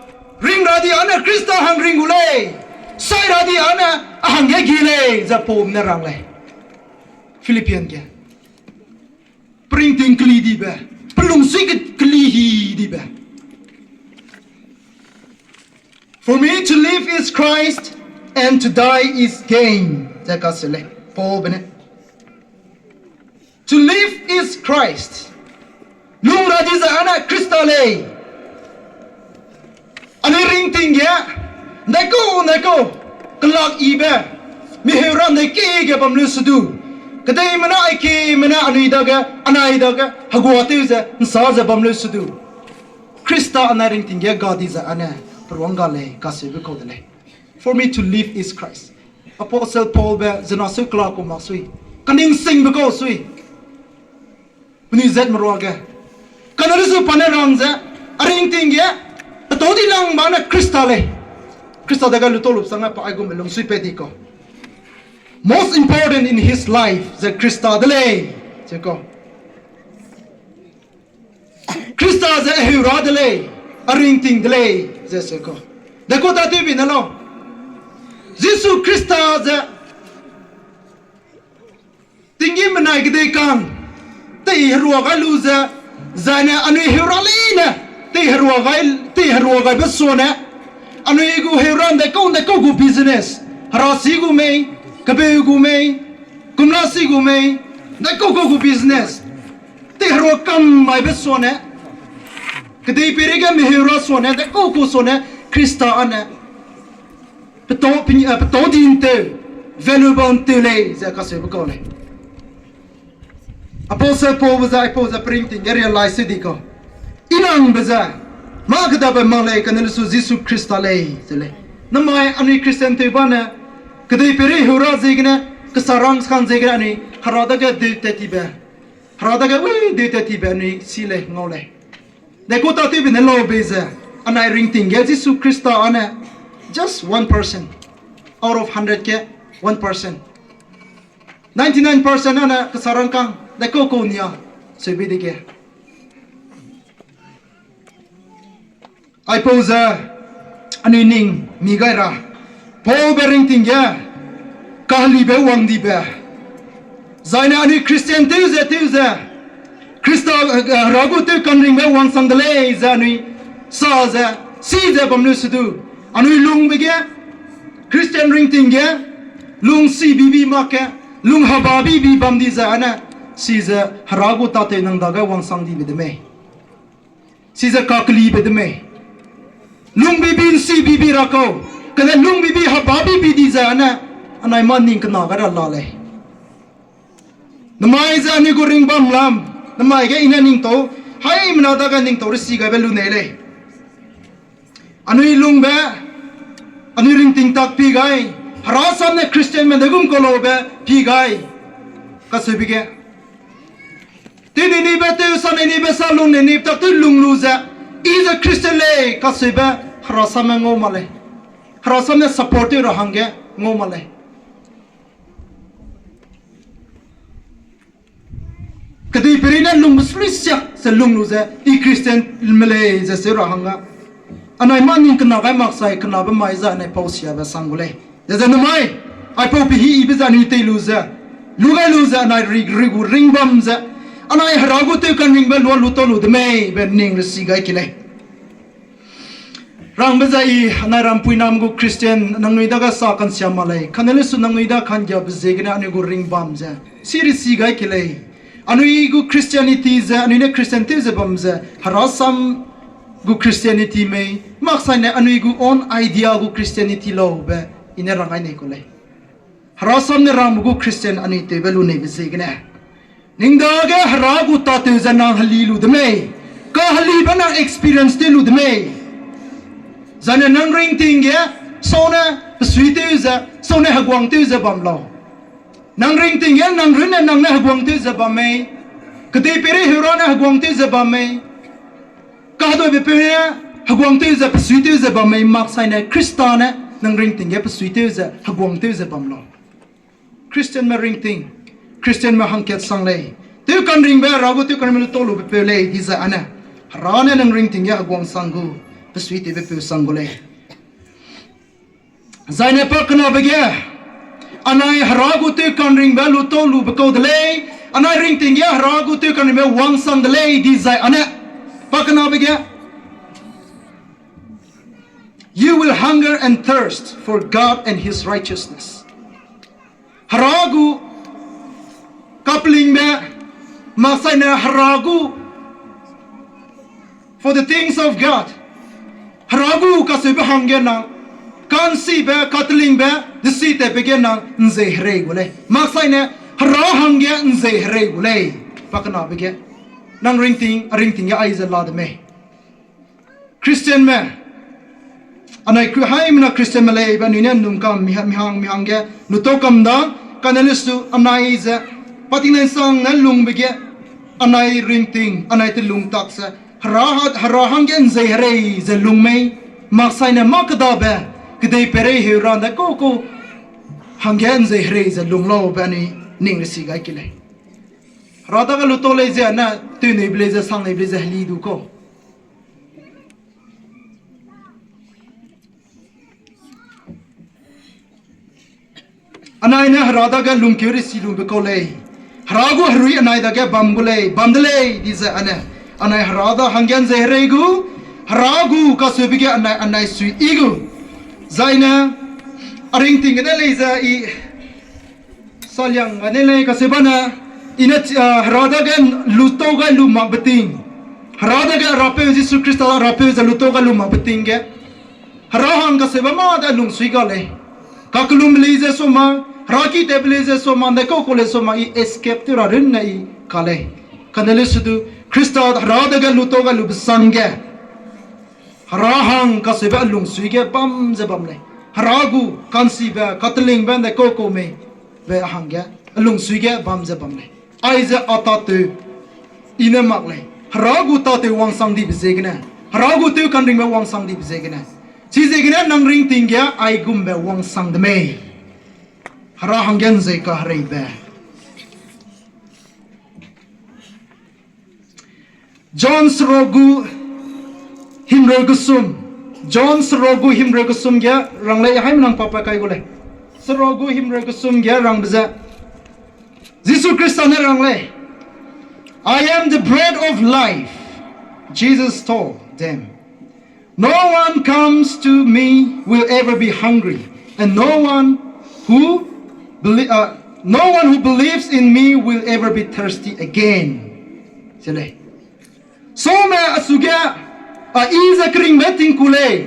ring ra di ane Khrista hang ring gu lei. Sai ra di ane a hangge gi lei ze Paul ne rang lei. Philippian ge. Peringting keli dibe, pelungsui ke-, keli hi dibe. For me to live is Christ and to die is gain. Ze kase lei, Paulbe ne. To live is Christ. Lung ra di ze ane Khrista lei. Anui ringting ge, ndaikau, ndaikau, kelak yibe, miheu ra ndai ke ge bam leu se du. Kedeimena aikemena anui dage, anai dage, heguatew ze, nsa ze bam leu se du. Khrista anai ringting ge ga di ze ane, peruang ga lei, kaseube kau de lei. For me to live is Christ. Apostle Paulbe, zena seu kela ku mak sui. Kaning singbe kau sui. Penui zat meruage. Kane lesu pa ne rang ze, a ringting ge, petau di lang ba ne Khrista lei. Khrista dage lutau lup sang pa aigum lungsui pe di kau. Most important in his life ze Khrista de lei. Ze kau. Khrista ze a heu ra de lei, a ringting de lei, ze se kau. Deko tatewbi ne lau. Jisu Khrista ze tinggîm benai kedei kang, tei herua gai lu ze, zaine anui heu ra leine, tei herua gai, tei herua gaibe suane, anui gu heu ra ndaikau ndaikau gu business, herasi gu mei, kebeu gu mei, kumlasi gu mei, ndaikau kau gu business, tei herua kam maibe suane, kedei peireige miheu ra suane, ndaikau kau suane, Khrista ane, petau, pe-, eh, petau di nteu, valuable nteu lei, ze kaseube kau lei. Apostle Paulbe ze, aipau ze peringting ge realize se di kau. Inangbe ze, mâ kedabe mak lei, kane lesu Jisu Khrista lei, ze lei. Namai anui Christian tew bane, kedei peirei heu ra ziegene, kesarang sekang ziegene anui, Hera dage deu tat tibe. Hera dage wi deu tat tibe anui si lei, ngau lei. Deko tatewbe ne laube ze, anai ringting ge Jisu Khrista ane, just one percent. Out of hundred ge, one percent. Ninety-nine percent ane kesarangkang, deko kau nia, seube dege. Aipau ze, anui ning mi gai ra. Paulbe ringting ge, kahelibe wang dibe. Zaine anui Christian tew ze, tew ze. Khrista, eh, Hera gu tew ka'nringbe wangsang de lei ze anui sa ze, si ze bam leu se du. Anui lungbe ge, Christian ringting ge, Lung si bibi mak ge, lung heba bibi bam di ze ane, chize Hera gu tâtew nang dage wangsang dibe de mei. Chize kakelibe de mei. Lung bibi nsi bibi ra kau, kane lung bibi heba bibi di ze ane, anai mâ ning kena gai ra la lei. Namai ze anui gu ringbam lam, namai ge i ne ningtau, haimena dage ningtau resi gaibe lu nei lei. Anui lungbe, anui ringting tak pi gai, Hera sam ne Christianme de gum kalaube pi gai, kacheube ge. Tew nei nibe tew, sa nei nibe sa, lung nei nibe tak tew lung lu ze, i ze Christian lei kacheube, Hera sam ne ngau ma lei. Hera sam ne support tew ra hangge ngau ma lei. Kedeipeirei ne lungbe sui siak ze lung lu ze, i Christianme lei ze seu ra hangge. Anai mâ ning kena gai mak sai, kenabe mai zai anai pau siabe sang gu lei. Ze ze namai, aipau pehî ibe ze anui tei lu ze, lu gai lu ze anai ri, ri gu ringbam ze, anai Hera gu tew ka'nringbe lua lu tau lu de mei be ning resi gai ki lei. Rangbe ze i, anai rampuiname gu Christian nangnui dage sa ka'nsia ma lei, kane lesu nangnui da ka'nggiabe ziegene anui gu ringbam ze, si resi gai ki lei. Anui gu Christianity ze, anui ne Christian tew ze bam ze, Hera sam gu Christianity mei, mak sai ne anui gu own idea gu Christianity laube, i ne rang gai nei kau lei. Hera sam ne rangbe gu Christian anui tewbe lu neibe ziegene. Ning dage Hera gu tâtew ze nang heli lu de mei. Kahelibe nang experience tew lu de mei. Zai ne nang ringting ge, sau ne pesui tew ze, sau ne heguang tew ze bam lau. Nang ringting ge nang runne nang ne heguang tew ze bam mei. Kedeipeirei heurâ ne heguang tew ze bam mei. Kaheduibepeu ne heguang tew ze pesui tew ze bam mei, mak sai ne Khrista ne nang ringting ge pesui tew ze heguang tew ze bam lau. Christianme ringting, Christianme hangkat sang lei. Tew ka'nringbe, Hera gu tew ka'nringbe lu tau lubepeu lei di zai ane, Hera ne nang ringting ge heguang sang gu, pesui tewbepeu sang gu lei. Zai ne pakenabe ge, anai Hera gu tew ka'nringbe lu tau lube kau de lei, anai ringting ge Hera gu tew ka'nringbe wangsang de lei di zai ane, pakenabe ge, You will hunger and thirst for God and his righteousness. Hera gu kapelingbe, mak sai ne Hera gu, for the things of God. Hera gu kacheube hangge nang, ka'nsibe, katelingbe, desitatbe ge nang nzei herei gu lei. Mak sai ne Hera hangge nzei herei gu lei. Pakenabe ge, nang ringting, a ringting ge aize la de mei. Christianme, anai Khri-, haimena Christianme lei be anui ne nungkam mi ha-, mi hang, mi hangge lu tau kam da, kane lesu anai ze, pa tingnai sang ne lungbe ge, anai ringting, anai telung tak ze, Hera ha-, Hera hangge nzei herei ze lung mei, mak sai ne mâ kedabe, kedeipeirei heurâ ndai kau kau, hangge nzei herei ze lung laube anui ning resi gai ki lei. Hera dage lu tau lei ze, ne tew neibe lei ze, sang neibe lei ze, heli du kau. Anai ne Hera dage lungkeu resi lube kau lei. Hera gu herui anai dage bam gu lei, bam de lei di ze ane. Anai Hera da hangge nzei herei gu, Hera gu kacheube ge anai, anai sui i gu. Zai ne, a ringting gene lei ze i, saliang gene lei kacheube ne, i ne, ah, Hera dage lu tau gai lu makbe ting. Hera dage Rapeu Jisu Khrista Rapeu ze lu tau gai lu makbe ting ge. Hera hang kacheube mâ de lungsui ga lei. Kakellumbe lei ze soma, Hera ki tewbe lei ze soma, ndai kau kau lei soma, i escape tew ra runne i ka lei. Kane lesu du, Khrista Hera dage lu tau gai lube sang ge. Hera hang kacheube a lungsui ge bam ze bam lei. Hera gu ka'nsibe, katelingbe, ndai kau kau mei be hangge, a lungsui ge bam ze bam lei. Aize a tâtew, i ne mak lei. Hera gu tâtew wangsang dibe ziegene, Hera gu tew ka'nringbe wangsang dibe ziegene, chiziegene nang ringting ge aigumbe wangsang de mei. Hera hangge nzei kahereibe. John seruk gu himreu kesum. John seruk gu himreu kesum ge rang lei, haimena nang pa pa kai gu lei. Seruk gu himreu kesum ge rangbe ze, Jisu Khrista ne rang lei, I am the bread of life, Jesus told them. No one comes to me will ever be hungry, and no one who Belie-, uh, no one who believes in me will ever be thirsty again. Se lei. Saume a suge, a i ze keringbe tingku lei.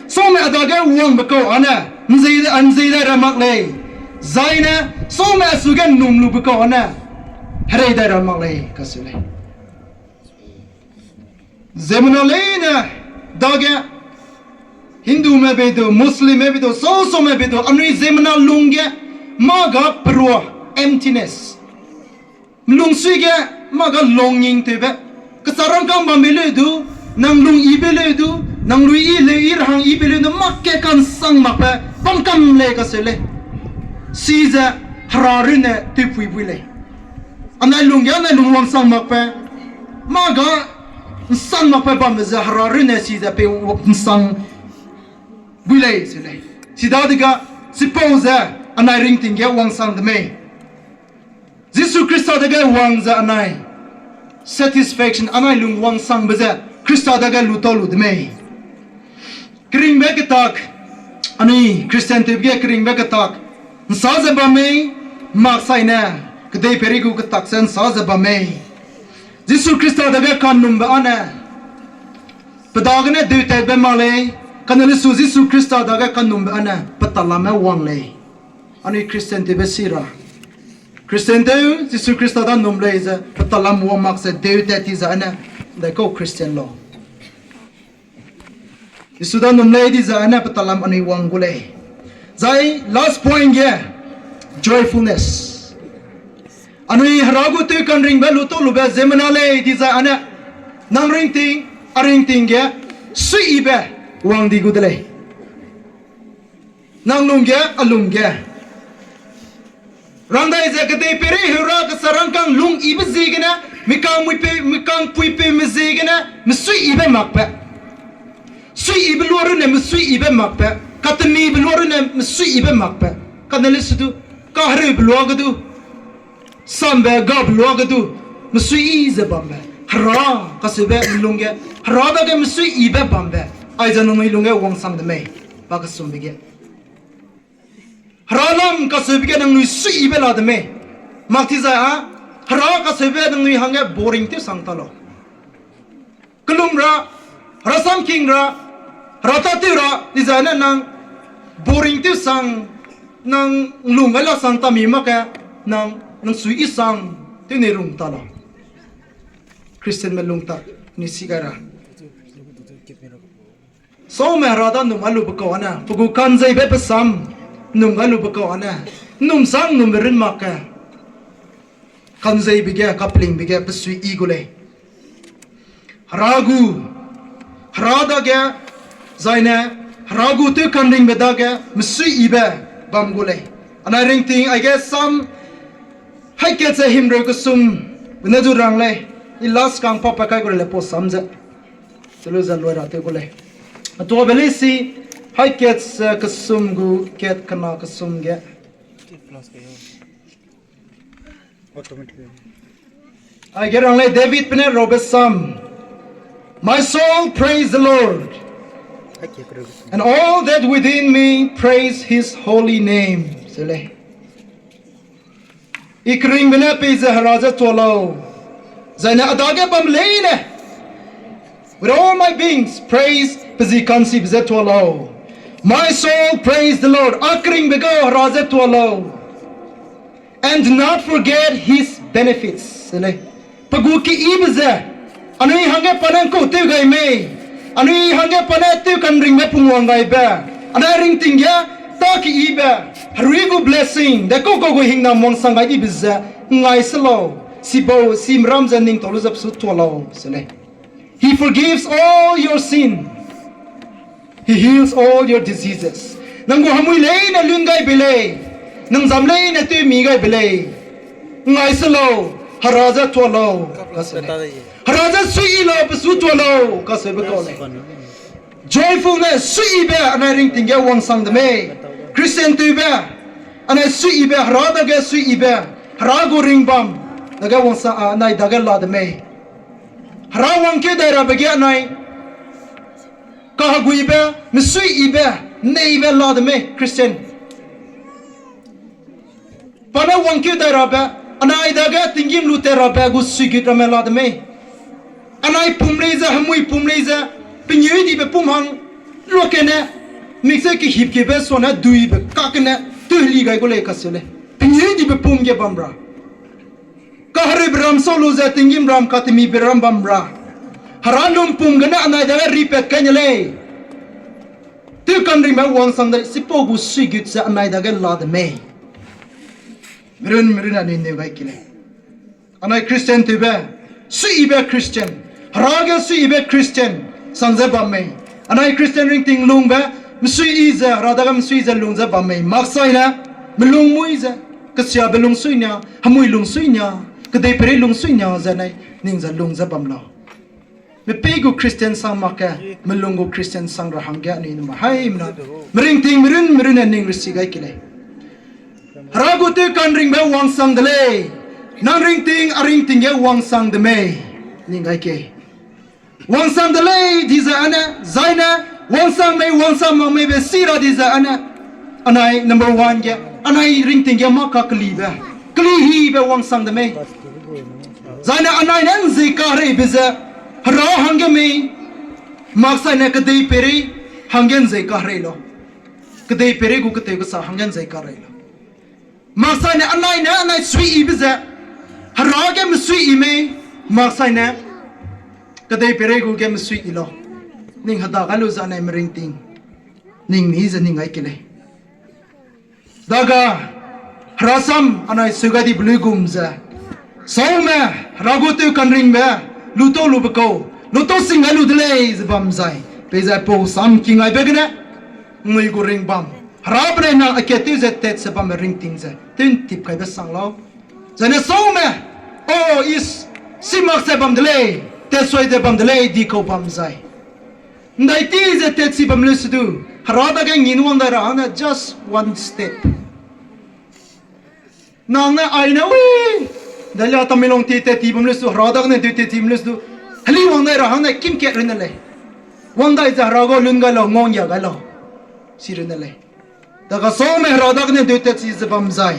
Saume a dage wangbe kau ane, nzei, nzei dai ra mak lei. Zaine, saume a suge nnum lube kau ane, herei dai ra mak lei, kaseu lei. Ziemmena leine dage, Hindume bei du, Muslimme bei du, sâu-sâu me bei du, anui ziemmena lung ge, mâ ga perua, emptiness. Lungsui ge, mâ ga longing tewbe. Kechârangkâng bambe leu du, nang lung yibe leu du, nang lui yi leu yi rahang yibe leu du, mâ ke ka'nsang makbe, bam kam lei kaseu lei. Chize, Hera runne tewpui bui lei. Anai lung ge, anai lung wangsang makbe, mâ ga nsang makbe bambe ze Hera runne chize pei nsang bui lei se lei. Chidadege, chipau ze anai ringting ge wangsang de mei. Jisu Khrista dage wang ze anai satisfaction, anai lung wangsangbe ze Khrista dage lu tau lu de mei. Keringbe ketak, anui Christian tewbe ge keringbe ketak, nsa ze bam mei, mak saine, kedeipeirei gu ketak ze nsa ze bam mei. Jisu Khrista dage kanumbe ane, pe dagene deutatbe mak lei, kane lesu Jisu Khrista dage kanumbe ane, pe talamme wang lei. Anui Christian tewbe si ra. Christian tew, Jisu Khrista da num lei ze, pe talam wang mak ze deutat ti zai ane, ndaikau Christian lau. Jisu da num lei dizai ane pe talam anui wang gu lei. Zai last point ge, joyfulness. Anui Hera gu tewka'nringbe lu tau lube ziemmena lei dizai ane, nang ringting, a ringting ge, suiyibe wang di gu de lei. Nang lung ge, a lung ge. Rangdai ze kedeipeirei heu ra kechârangkâng lung yibe ziegene, mikangmuipeu, mikangpuipeume ziegene, mesuiyibe makbe. Suiyibe lua runne mesuiyibe makbe. Katemibe lua runne mesuiyibe makbe. Kane lesu du, kahereube luage du, sambe gabe luage du, mesuiyi ze bambe. Hera kaseube lung ge, Hera dage mesuiyibe bambe. Aize nangnui lung ge wangsang de mei, pa kesumbe ge. Hera lam kaseube ge nangnui suiyibe la de mei. Mak ti zai a, Hera kaseube nangnui hangge boring tew sang ta lau. Kelum ra, Hera sam king ra, Hera tâtew ra, dizai ne nang boring tew sang, nang lung gai la sang ta mi mak ge, nang, nang suiyi sang, tew nei rung ta lau. Christianme lung tak, ni si gai ra. Saume Hera da num a lube kau ane, pe gu ka'nzeibe pe sam, num gai lube kau ane, num sang num be run mak ge, ka'nzeibe ge, kapelingbe ge, pe suiyi gu lei. Hera gu, Hera dage, zaine, Hera gu tewka'nringbe dage, mesuiyibe bam gu lei. Anai ringting, aige sam, hai kat ze himreu kesum, bene du rang lei, i last kang pa pa kai gu lei le pau sam ze. Chelu ze loi ra tew gu lei. Atuabe lei si, hai kat ze kesum gu kat kena kesum ge. Aige rang lei David pe ne rabe sam. My soul, praise the Lord, and all that within me, praise his holy name. Se lei. I keringbe ne peize Hera je tua lau. Zaine a dage bam leine, with all my beings, praise pe zi ka'nchibe je tua lau. My soul, praise the Lord. A keringbe gau Hera je tua lau. And do not forget his benefits. Se lei. Pe gu keyibe ze, anui hangge pa ne ’ngkau tew gai mei, anui hangge pa ne tewka'nringbe pungwang gaibe, anai ringting ge, tâ keyibe, herui gu blessing, de kau kau gu hingnam wangsang gai dibe ze, ngai se lau, sibau, simram ze ning tau lu ze pesu tua lau, se lei. He forgives all your sin. He heals all your diseases. Nang gu hemui leine lun gai bei lei. Nang zam leine tewmi gai bei lei. Ngai se lau, Hera je tua lau, kaseu lei. Hera je suiyi lau, pesu tua lau, kaseube kau lei. Joyful ne suiyibe anai ringting ge wangsang de mei. Christian tewbe, anai suiyibe, Hera dage suiyibe, Hera gu ringbam dage wangsang, a, anai dage la de mei. Hera wangkeu dai rabe ge anai kaheguibe, mesuiyibe, neibe la de mei, Christian. Pa ne wangkeu dai rabe, anai dage tinggîm lu tat rabe gu suigut ramme la de mei. Anai pum lei ze, hemui pum lei ze, pengêudibe pum hang luakene, mik ze kehipkeube suane duibe kakene, tewheli gai gu lei kaseu lei. Pengêudibe pum ge bam ra. Kahereube ram sau lu ze tinggîm ram, katemibe ram bam ra. Hera lumpum gene anai dage ripat kai ne lei. Tew kanringbe wangsang de lei, chipau gu suigut ze anai dage la de mei. Merun, merun anui neu gai ki lei. Anai Christian tewbe, suiyibe Christian, Hera ge suiyibe Christian sang ze bam mei. Anai Christian ringting lungbe, mesuiyi ze, Hera dage mesuiyi ze lung ze bam mei. Maksaine, melung mui ze, kesiabe lungsui nia, hemui lungsui nia, kedeipeirei lungsui nia ze nai, ning ze lung ze bam lau. Mepei gu Christian sang mak ge, melung gu Christian sang ra hangge anui numa haimena, meringting merun merunne ning resi gai ki lei. Hera gu tew kanringbe wangsang de lei, nang ringting, a ringting ge wangsang de mei, ning gai ke. Wangsang de lei di ze ane, zaine, wangsang mei, wangsang mak meibe si ra di ze ane, anai number one ge, anai ringting ge mâ kakelibe, keli hibe wangsang de mei. Zaine anai ne ’nzei kahereibe ze, Hera hangge mei, maksaine kedeipeirei hangge ’nzei kaherei lau. Kedeipeirei gu ketew kesa hangge ’nzei kaherei lau. Maksaine anai ne anai suiyibe ze, Hera ge mesuiyi mei, maksaine kedeipeirei gu ge mesuiyi lau. Ning heda gai lu ze anai meringting, ning mi ze ning gai ki lei. Daga, Hera sam anai seu gai dibe luigum ze, saume, Hera gu tew kanringbe, lutau lube kau, lutau sing gai lu de lei ze bam zai, peize pau sam kingaibe gene, ’nnui gu ring bam, Hera benai nang akat tew ze tat ze bamme ringting ze tew ’ntip kaibe sang lau. Zaine saume, o, is, si mak ze bam de lei, tat sui ze bam de lei, di kau bam zai. ’Ndaiti ze tat si bam leu se du, Hera dage ngin wang dai ra hangge just one step. Nang ne ai ne, ui, Dalia Tamilong ti tat ti bam leu se du, Hera dagene tew tat ti bam leu se du, heli wang dai ra hangge kim kat runne lei. Wang dai ze Hera gau lun gai lau, ngau'nggia gai lau. Si runne lei. Daga saume Hera dagene tew tat si ze bam zai.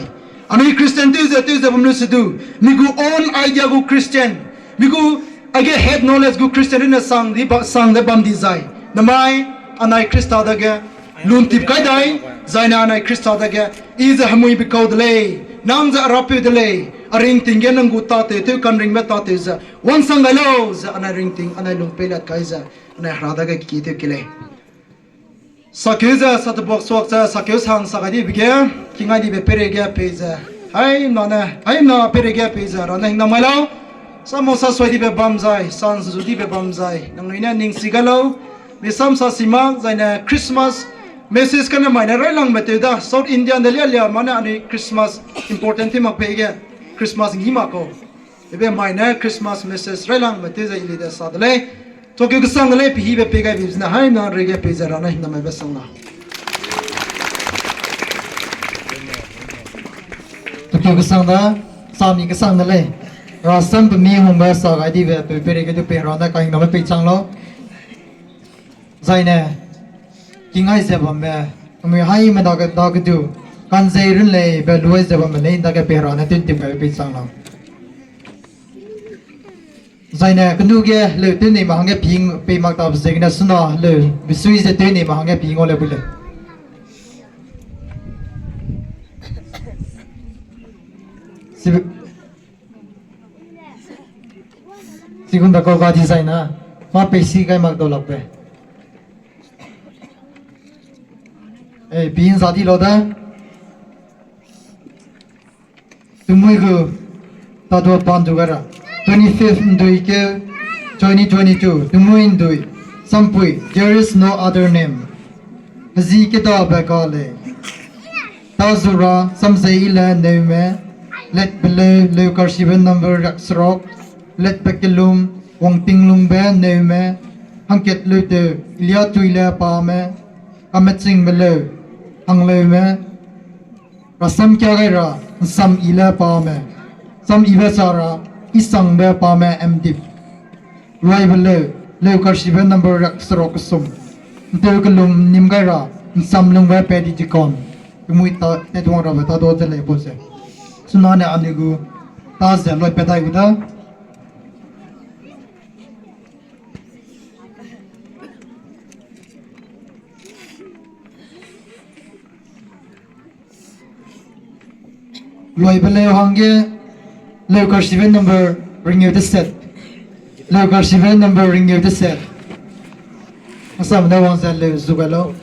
Anui Christian tew ze, tew ze bam leu se du, mi gu own idea gu Christian, mi gu aige head knowledge gu Christian runne sang di ba, sang de bam di zai. Namai, anai Khrista dage, lu'ntip kai dai, zaine anai Khrista dage, I ze hemuibe kau de lei, nang ze Herapeu de lei, a ringting ge nang gu tâtew tew kanringbe tâtew ze, wangsang gai lau, ze anai ringting, anai lung peilat kai ze, anai Hera dage kiki tew ki lei. Sakeu ze, sa tebuak suak ze, sakeu sang sa gai dibe ge, kingai dibe peireige pei ze, haimna ne, haimna peireige pei ze, Hera ne hingnam mai lau, sa mau sa suai dibe bam zai, sa ’nzu dibe bam zai, nangnui ne ning si gai lau, mi sam sa si mak, zaine Christmas message kane mai ne railangbe tew da, South India de lia lia ma ne anui Christmas important tew mak pei ge, Christmas ngî mak kau. Ebe mai ne Christmas message railangbe tew ze I le de sa de lei. Tokeu kesang de lei, pehibe pei gaibe zene haimna reige pei ze Hera ne hingnam maibe sang la. Tokeu kesang da, sami kesang de lei. Rasam pe mi hungbe sa gai dibe pe peireige du pei Hera ne kahingnambe pei chang lau. Zaine, kingai ze bambe, amui haime dage, dage du, kanzei run lei be luai ze bambe lei dage pei Hera ne tun tim gaibe pei chang lau. Zaine, kenu ge leu tew nei ma hangge ping pei mak tabe ziegene suna leu, besui ze tew nei ma hangge ping ngau le bu lei. Sibe- Sigun da kau ga design na, mâ peisi gai mak dau lakbe. Eh, pin za di lau da. Tumui gu, tadu pan du gai ra. Twenty-fifth ndui keu, twenty twenty-two, tumui ndui, sampui, there is no other name. Hezi kedabe ga lei. Tazura, samzei ile neume, letbeleu, leukarshibe number riakseruk, letbe kelum, wangtinglungbe neume, hangkat leuteu, Iliatuile pame, kamechingbe leu, hangleume, rasam kia gai ra, nsam ile pame, sam ibe sa ra, isangbe pame, M Div. Ruaibe leu, leukarshibe number riakseruk kesum. Nteu kelum nim gai ra, nsamlungbe pedi dikon. Kemui ta, tetwang rabe tadu ze lei bu ze. Chunane anui gu ta ze loipat dai gu da. Loibe leu hangge, leu karchibe number ringeu deset. Leu karchibe number ringeu deset. Asam ne wang ze leu zu gai lau.